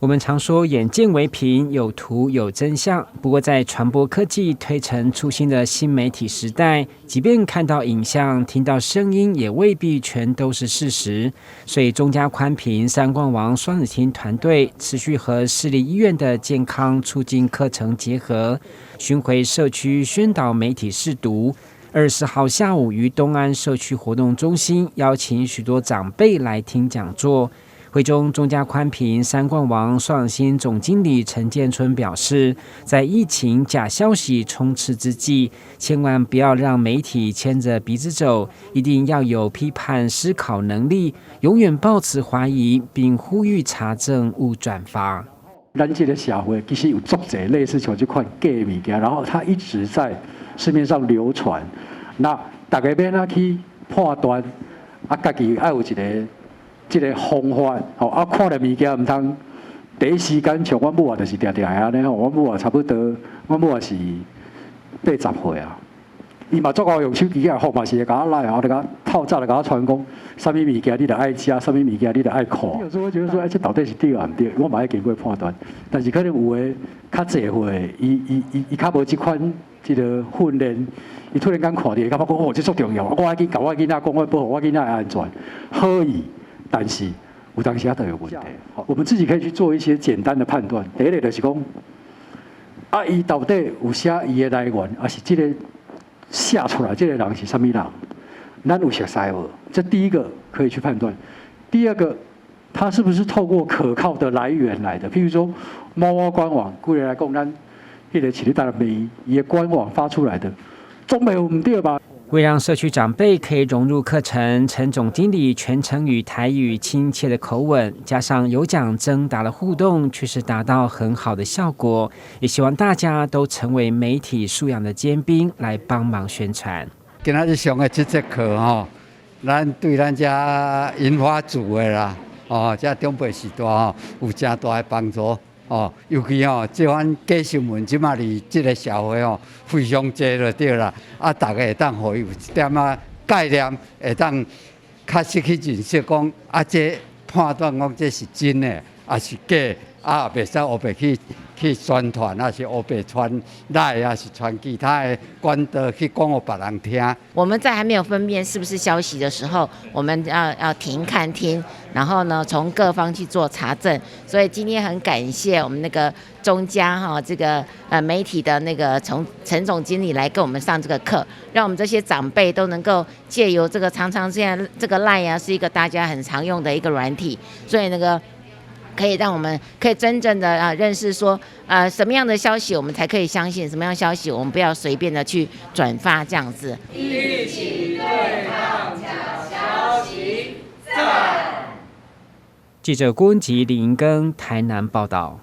我們常說眼見為憑，有圖有真相。不過，在傳播科技推陳出新的新媒體時代，即便看到影像、聽到聲音，也未必全都是事實。所以，中嘉寬頻三冠王雙子星團隊持續和市立醫院的健康促進課程結合，巡迴社區宣導媒體識讀。24號下午，於東安社區活動中心邀請許多長輩來聽講座。會中，中嘉寬頻三冠王雙星總經理陳建春表示，在疫情假消息充斥之際，千萬不要讓媒體牽着鼻子走，一定要有批判思考能力，永遠抱持懷疑，並呼籲查證勿轉發。咱這個社會其實有足濟類似像這款假物件，然後它一直在市面上流傳。那大家欲按怎去判斷？啊，家己愛有一個這個方法，吼啊，看著物件毋通第一時間像阮母啊，就是定定會按呢吼，阮母啊差不多，阮母也是80歲啊，伊嘛足𠢕用手機仔號嘛是會共我來，後就共透早就共我傳講，啥物物件你著愛食，啥物物件你著愛看。有時候我覺得說，哎，這到底是對抑毋對？我嘛愛經過判斷，但是可能有的較濟歲，伊伊伊伊較無這款這個訓練，伊突然間看著，會感覺講哦，這足重要，我愛去共我囡仔講，我保護我囡仔的安全，可以。但是有當時啊，就有問題。我們自己可以去做一些簡單的判斷。第一個就是講，啊，伊到底有寫伊的來源，抑是這個寫出來這個人是啥物人？咱有熟似無？這第一個可以去判斷。第二個，他是不是透過可靠的來源來的？譬如說，某某官網，舉例來講，咱彼個市立大醫伊的官網發出來的，總袂有毋對吧？為讓社區長輩可以融入課程，陳總經理全程以台語親切的口吻，加上有獎徵答的互動，確實達到很好的效果。也希望大家都成為媒體素養的尖兵，來幫忙宣傳。今仔日上的這節課吼，咱對咱這銀髮族的啦，哦，這長輩時代吼，有誠大的幫助。哦，尤其吼，這款假新聞這馬佇這個社會吼非常濟就對啦。啊，逐家會當予伊有一點仔概念，會當較實去認識講，啊，這判斷講這是真的，抑是假，啊，袂使烏白去宣傳，抑是烏白傳 LINE，抑是傳其他的管道去講予別人聽。我們在還沒有分辨是不是消息的時候，我們要停看聽，然後呢，從各方去做查證。所以今天很感謝我們那個中嘉哈這個媒體的那個從陳總經理來跟我們上這個課，讓我們這些長輩都能夠借由這個常常現在這個 LINE 啊是一個大家很常用的一個軟體，所以那個可以讓我們可以真正的啊認識說，什麼樣的消息我們才可以相信，什麼樣消息我們不要隨便的去轉發這樣子。一起對抗假消息，讚！記者郭文吉、李銀根台南報道。